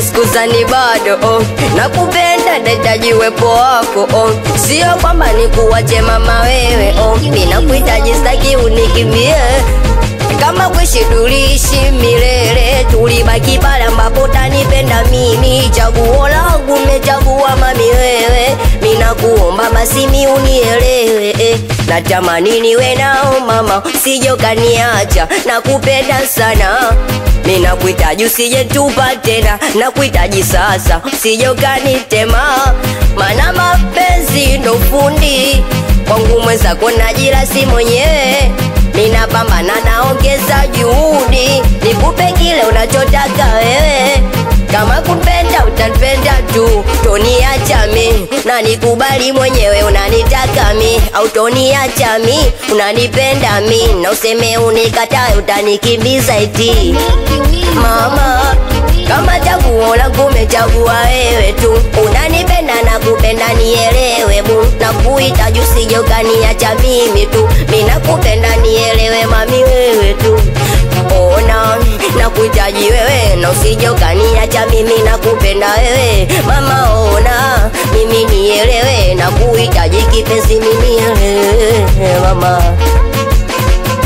Sikuzani bado oh. Nakupenda nahitaji uwepo wako oh. Sio kwamba nikuache mama wewe oh. Mimi nakuhitaji sitaki unikimbie. Kama kuishi tuliishi milele, tulibaki pale ambapo utanipenda mimi. Chaguo langu nimechagua mami wewe, mimi nakuomba basi mimi unielewe. Natamani niwe nao mama, usije ukaniacha, nakupenda sana. Mimi nakuhitaji usije tupa tena, nakuhitaji sasa, usije ukanitema. Maana mapenzi ndo fundi kwangu, mwenzako najirasi mwenyewe. Ninapambana naongeza juhudi, nikupe kile unachotaka wewe. Kama kupenda utanipenda tu, toniacha mi na nikubali mwenyewe unanitaka mi, au toniacha mi unanipenda mi, na useme unikatae utanikimbiza eti mama. Kama chaguo langu umechagua wewe tu, unanipenda na kupenda nielewe bu, nakuhitaji usije ukaniacha mimi tu, mimi nakupenda nielewe mami wewe tu. Ona nakuhitaji wewe na usije ukaniacha mimi, nakupenda wewe mama, ona mimi nielewe, nakuhitaji kipenzi mimi nielewe mama.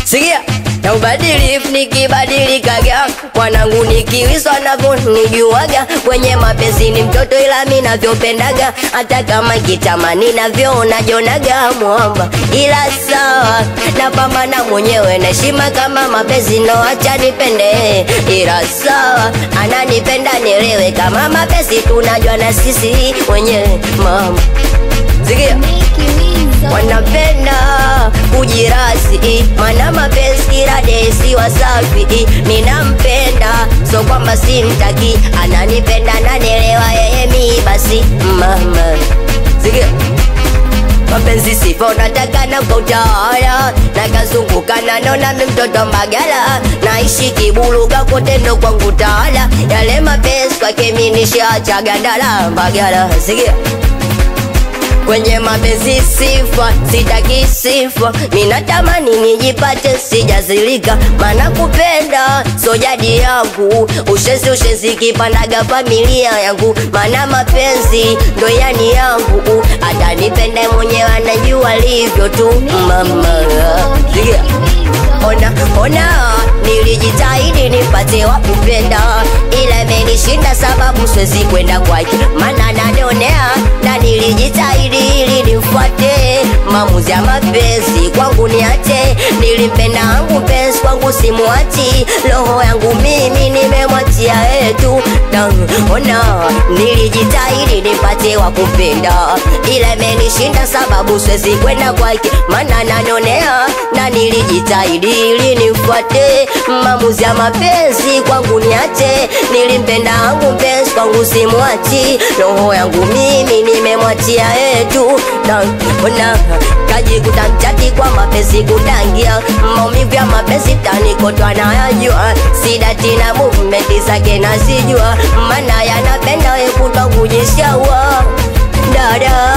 Sikia na ubadilifu nikibadilikaga, wanangu nikiwiswa navyonijuaga, kwenye mapenzi ni mtoto ila mimi navyopendaga, hata kama kitamani navyoona jonaga mwamba, ila sawa napambana mwenyewe na heshima, kama mapenzi no acha nipende, ila sawa ananipenda nielewe, kama mapenzi tunajua na sisi wenyewe mama. Sikia wanapenda kujirasi, maana mapenzi kila day si wasafi. Mimi nampenda so kwamba simtaki, ananipenda nanielewa yeye mi basi mama. Sikia mapenzi sifa unataka na kwa utawala, nakazunguka na naona mimi mtoto Mbagala, naishi kibuluga kote ndo kwangu tawala, yale mapenzi kwake mimi nishaacha gandala Mbagala. Sikia kwenye mapenzi sifa, sitaki sifa, ninatamani nijipate sijazilika, maana kupenda so jadi yangu, ushenzi ushenzi kipandaga familia yangu, maana mapenzi ndo yani yangu, atanipenda mwenyewe anajua alivyo tu mama. Sikia ona ona nilijitahidi nipate wa kupenda, ila imenishinda sababu siwezi kwenda kwake, maana nanionea, na nilijitahidi ili nifuate maamuzi ya mapenzi kwangu niache, nilimpenda wangu mpenzi kwangu simuachi, roho yangu mimi nimemwachia yetu. Ona nilijitahidi nipate wa kupenda, ila imenishinda sababu siwezi kwenda kwake, maana nanionea, na nilijitahidi ili nifuate maamuzi ya mapenzi kwangu niache, nilimpenda wangu mpenzi kwangu simuachi, roho yangu mimi nimemwachia yetu. Ona kajikuta mchati kwa mapenzi kutangia, maumivu ya mapenzi tanikotwa nayajua, sidati na movement zake nazijua, maana yanapenda kutwa kujishaua dada,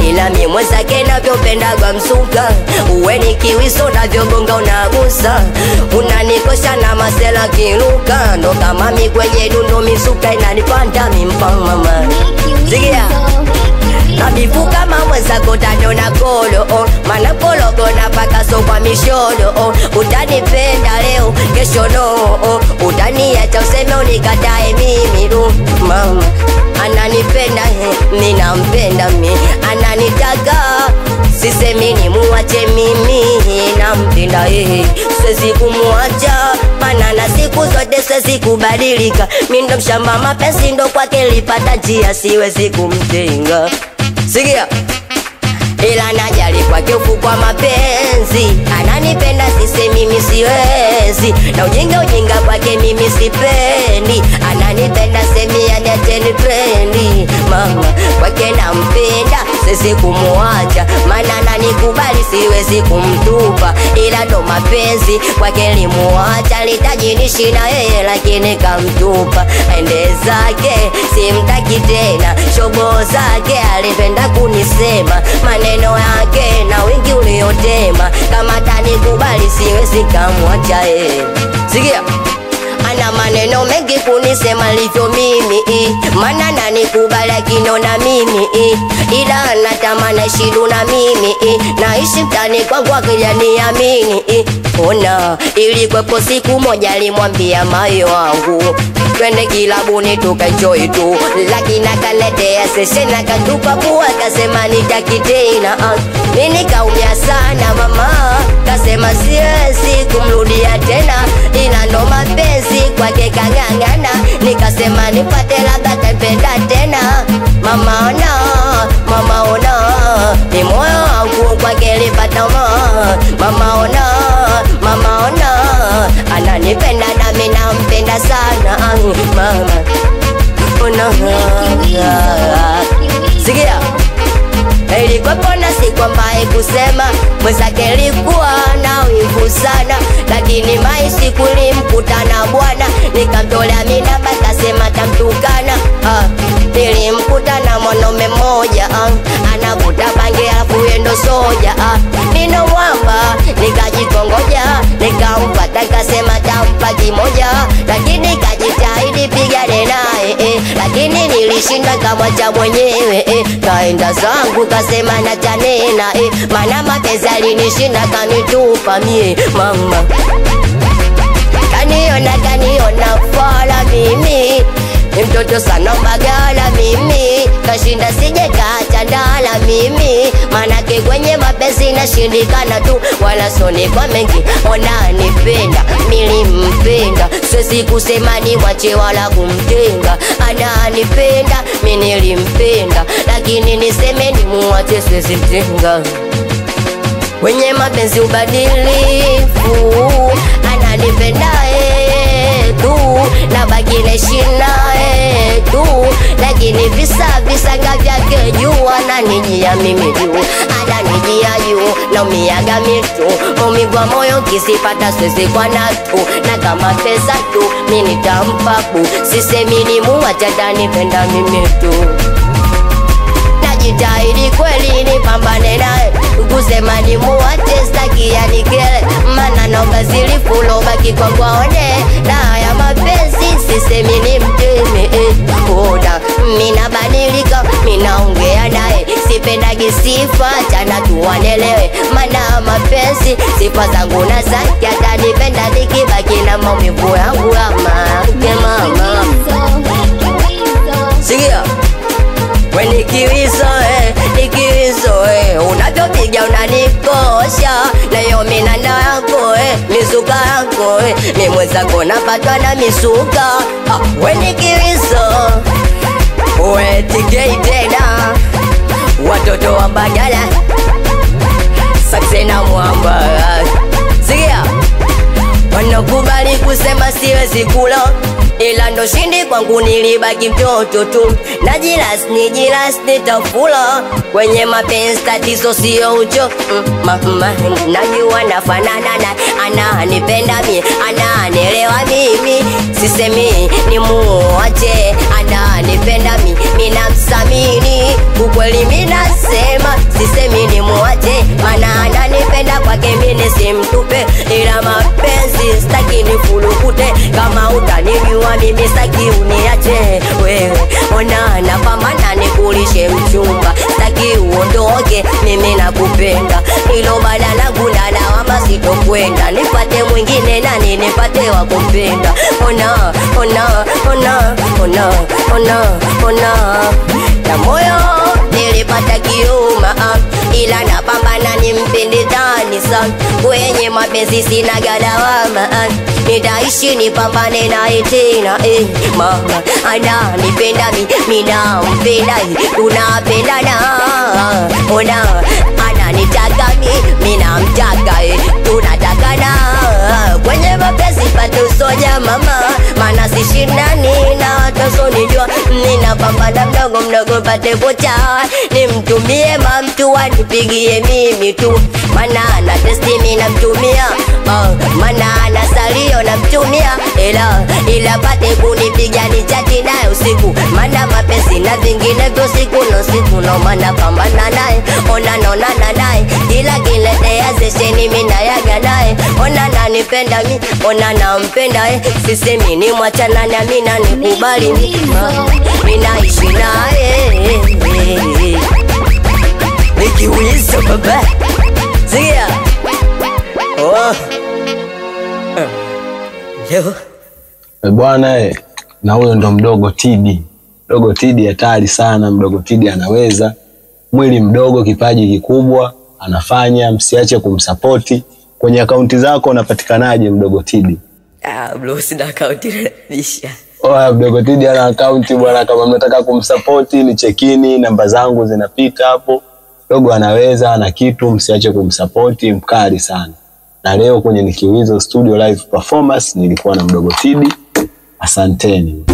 ila mimi mwenzake navyopenda msuka, uwe ni kiwiso navyogonga unagusa, unanikosha na masela kiluka, ndo kama mi kwenye dundo misuka inanipanda mimpa mama. Sikia nabifu kama mwenzako utaniona kolo oh, maana kologo napaka so kwa mishono oh, utanipenda leo kesho no oh, utaniacha useme unikatae mimi tu mama. Ananipenda mimi nampenda mimi, ananitaka sisemi nimuache mimi, nampenda yeye siwezi kumuacha, maana na siku zote siwezi kubadilika, mimi ndo mshamba mapenzi ndo kwake lipata njia, siwezi kumtenga. Sikia ila najali kwake kwa mapenzi, ananipenda sisemi mimi siwezi, na ujinga ujinga kwake mimi sipendi, ananipenda semi aniache nipendi mama, kwake nampenda siwezi kumuacha, maana ananikubali siwezi kumtupa, ila ndo mapenzi kwake limuacha, litajinishi na yeye lakini kamtupa, ende zake simtaki tena, shobo zake alipenda kunisema, maneno yake na wingi uliotema, kama tanikubali siwezi kamwacha yeye. Sikia Ana maneno mengi kunisema livyo mimi, maana nanikubali akinona mimi, ila natamani shidu na mimi, naishi mtani kwangu akijaniamini. Ona ilikwepo siku moja alimwambia mayo wangu twende kilabuni tukaenjoy tu, lakini akaletea session akatupa pua akasema nitaki tena. Mimi nikaumia sana mama, kasema siwezi kumrudia tena, ila ndo mapenzi kwake kang'ang'ana, nikasema nipate labda tampenda tena. Mama ona, mama ona, ni moyo wangu kwake lipata mama ona, mama ona, ananipenda nami nampenda sana mama ona. Sikia, ilikwepo na siku ambaye kusema mwenzake likuwa na wivu sana, lakini maisi kulimkuta na bwana, nikamtolea minamba kasema tamtukana. Nilimkuta na mwanaume mmoja anavuta bangi alafu yeye ndo soja. Nino mwamba nikajikongoja, nikampata kasema tampa kimoja, lakini kajitahidi pigane naye lakini nilishinda kamwacha mwenyewe. Kaenda zangu kasema nachanena, maana mapenzi alinishinda kanitupa mie mama. Kaniona kaniona fala mimi ni mtoto sana Mbagala mimi, kashinda sije kachandala mimi, manake kwenye mapenzi nashindikana tu, wala soni kwa mengi. Ona nipenda nilimpenda, siwezi kusema ni mwache wala kumtenga. Ananipenda mimi nilimpenda, lakini niseme ni muache siwezi mtenga. Wenye mapenzi ubadilifu, ananipenda tu nabaki naishi naye tu, lakini visa visanga vyake juu ananijia mimi juu, ananijia juu, naumiaga mitu maumivu wa moyo kisipata siwezi kwa natu, na kama pesa tu mimi nitampa bu, sisemi ni muache atanipenda mimi tu. Najitahidi kweli nipambane naye, kusema ni muache sitaki anikele, maana naomba zilifu lobaki kwangu aone, na ya mapenzi sisemi ni mteme. Ona mina badilika, minaongea naye, sipendagi sifa chana tuwanelewe, maana mapenzi sifa zangu na zake, atanipenda nikibaki na maumivu yangu ya mama. Sikia we nikiwizo, nikiwizo, unavyopiga unanikosha, na hiyo minanda yako, mizuka yako, mi mwenzako napatwa na misuka. We nikiwizo, we TK tena, watoto wa Mbagala Sakse na Mwamba. Sikia, wanakubali kusema siwezi kula, ila ndo shindi kwangu nilibaki mtoto tu, na jilas ni jilas nitafula, kwenye mapenzi tatizo sio ucho. Mama najua nafanana na ananipenda mimi, ananielewa mimi, sisemi ni muache, ananipenda mimi, mimi namthamini, ukweli mimi nasema, sisemi ni muache, maana ananipenda kwake mimi nisimtupe, ila mapenzi sitaki nifurukute, kama utanijua mimi sitaki uniache wewe. Ona napambana nikulishe mchumba, sitaki uondoke, mimi nakupenda, ilo bala langu na lawama sitokwenda, nipate mwingine nani nipate wa kumpenda. Ona ona ona ona ona ona na moyo nilipata kiuma, ila napambana nimpende tani sana, kwenye mapenzi sina galawama, nitaishi nipambane naye tena. Mama ananipenda mimi nampenda, tunapendana. Ona ananitaka mimi namtaka, tunatakana kwenye mapenzi pate usoja mama, maana sishindani na watasonijua, ninapambana mdogo mdogo pate kocha, nimtumie mamtu anipigie mimi tu, maana na testi mimi namtumia, maana na salio namtumia, ila pate kunipiga ni chati naye usiku, maana mapenzi na vinginevyo siku no siku no, maana pambana naye, ona nonana naye, kila kiletea sesheni mimi nayaga naye, ona nani ananipenda mi, ona nampenda sisemi ni mwachana na mi na nikubali mi, ninaishi naye nikiuliza baba sikia oh. Leo Bwana na huyo ndo Mdogo Tidi. Mdogo Tidi hatari sana, Mdogo Tidi anaweza. Mwili mdogo, kipaji kikubwa, anafanya, msiache kumsapoti. Kwenye akaunti zako unapatikanaje Mdogo Tidi? Bro, sina akaunti kabisa. Oh, Mdogo Tidi ana akaunti bwana, kama mnataka kumsapoti ni chekini, namba zangu zinapita hapo. Mdogo anaweza, ana kitu, msiache kumsapoti, mkali sana. Na leo kwenye Nikiwizo Studio Live Performance nilikuwa na Mdogo Tidi. Asanteni.